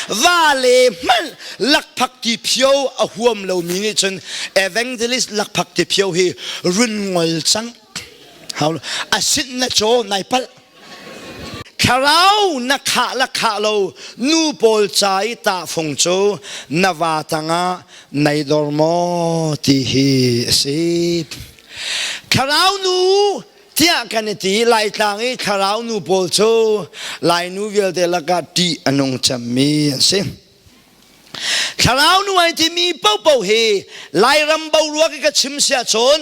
Va le hmanh lakphak ti phio a huam lomi nih cun evangelist lakphak ti phio hi run ngol cang. A sinh na caw nai palh. Thlarau na khah la khah lo nu pawl ca i tahfung cu na va tangah nai dor maw ti hi a si. Thlarau nu tiah kan i ti Laitlang i thlarau nu pawl cu Lainu vialte lakah ṭih a nung cemmi an si. Thlarau nu ai timi paohpaoh hi Lairam boruak i ka chim siah cun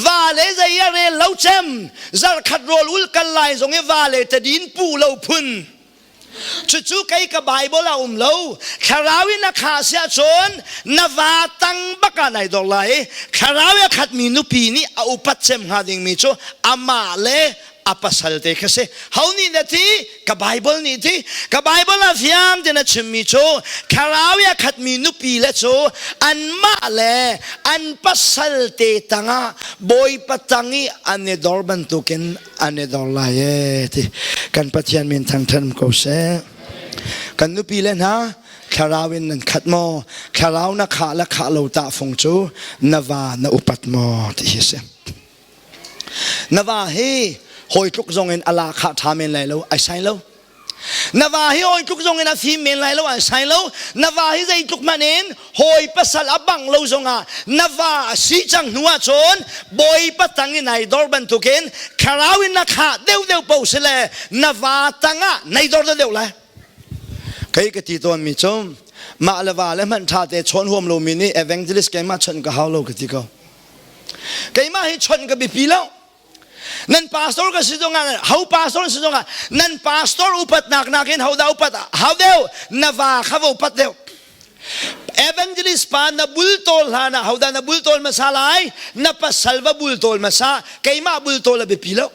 va le zei a rel lo cem zarkhat rawl ul kal lai zong i va le tadin pu lo phun cucu kei ka Bible a um lo thlarau in a kha siah cun na va tang bak ah nai dor lai thlarau a khatmi nupi nih a upat cem hnga dingmi cu amah le a pasal te kha si ho nih na ti ka Bible nih ti ka Bible ah fiang ten a chimmi cu thlarau i a khatmi nupi le cu anmah le an pasal te tangah Bawipa tang i an i dor bantukin an i dor lai e ti kan Pathian min thangṭhat ko seh kan nupi le hna thlarau in nan khat maw thlarau na khah le khah lo tahfung cu na va na upat maw ti hi si Na va hi hawi tluk zong in a la kha ṭha men lai lo, ai sai lo. Na va hi hawi tluk zong in a fim men lai lo, ai sai lo. Na va hi zeitluk hmanh in hawi pasal a bang lo zongah na va a si cang hnu ah cun bawipa tang in ai dor bantukin thlarau in na khah deuhdeuh paoh si le na va tangah nei dor deuhdeuh lai. Kei ka ti tawnmi cu mah le va le hmanh ṭha te chawn huam lomi nih evangelist keimah chawnh ka hau lo ka ti ko. Keimah hi chawnh ka biapi lo. Nan pastor ka si zongah ho pastor si zongah nan pastor upatnak nakin ho dah upat hau deuh na va kha va upat deuh. Evangelist pa na bultawl hlan ah hodah na bultawl hmasa lai na pasal va bultawl hmasa keimah bultawl a biapi lo.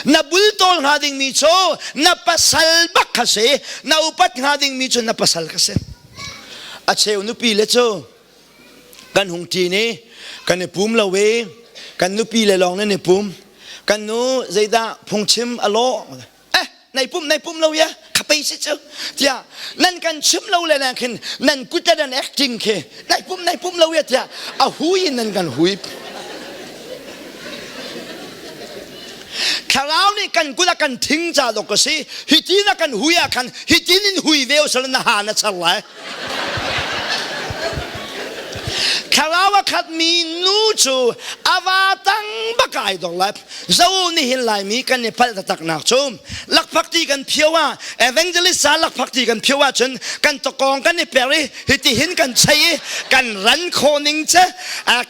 Na bultawl hnga dingmi cu na pasal bak kha si na upat hnga dingmi cu na pasal kha si. A cheu nupi le cu kan hung ṭin i kan i pum lo i kan nupi le lawng nan i pum kan nu zeidah phungchim a lawh eh nai pum nai pum lo ya khapei si cu tiah nan kan chim lo le na khin nan kut le nan acting khi nai pum nai pum lo ya tiah a hui in nan kan hui thlarau nih kan kut a kan thing ca dok ka si hi tin a kan hui ah khan hi tin in hui ve usal na ha na char lai Thlarau a khatmi nu cu a va tang bak ai dor lai. Zo nihin Laimi kan i palh taktak nak cu lakphak ti kan phio ah evangelist sa lakphak ti kan phio ah cun kan tokong kan i per i hiti hin kan chei i kan ran khawh ning che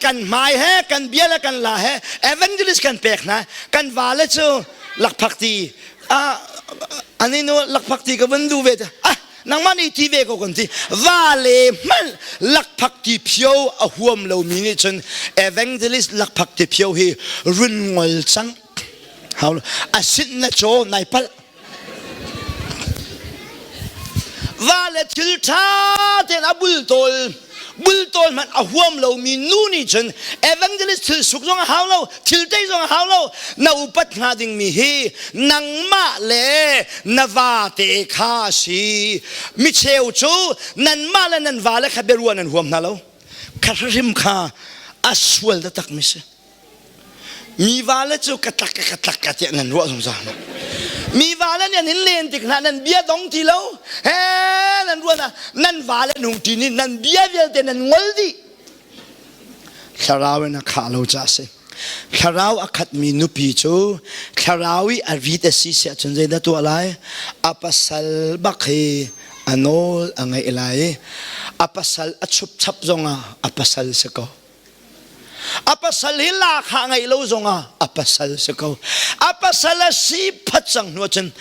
kan hmai he kan bia le kan la he evangelist kan pek hna kan va le cu lakphak ti ani nu lakphak ti ka vun du ve ah nangmah nih ti ve ko kan ti va le hmanh lakphak ti phio a huam lomi nih cun evangelist lakphak ti phio hi run ngol cang hau a sinh na caw nai palh va le thil ṭha tein a bultawl bultawl hmanh a huam lomi nu nih cun evangelist thil suk zong a hau lo thil tei zong a hau lo na upat hnga dingmi hi nangmah le na va te kha a si mi cheu cu nanmah le nan va le kha biaruah nan huam hna lo kha hrim kha a sual taktak mi si Mi vale cu ka tlak ka tlak ka tiah nan ruah zungzal ma. Mi vale nih an in len tik hna nan bia dong ti lo. He nan ruah na nan vale nung ti ni nan bia vialte nan ngol dih. Thlarau in a khah lo ca si. Thlarau a khatmi nupi cu thlarau i a rit a si siah cun zeidah tuah lai? A pasal bak hi a nawl a ngeih lai i a pasal a chupchap zongah a pasal si ko. A pasal hi lakha ngeih lo zongah a pasal si ko. A pasal a si phat cang hnu ahcun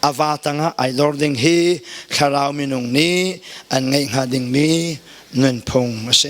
a va tangah ai dor ding hi thlarau minung nih an ngeih hnga dingmi nunphung a si.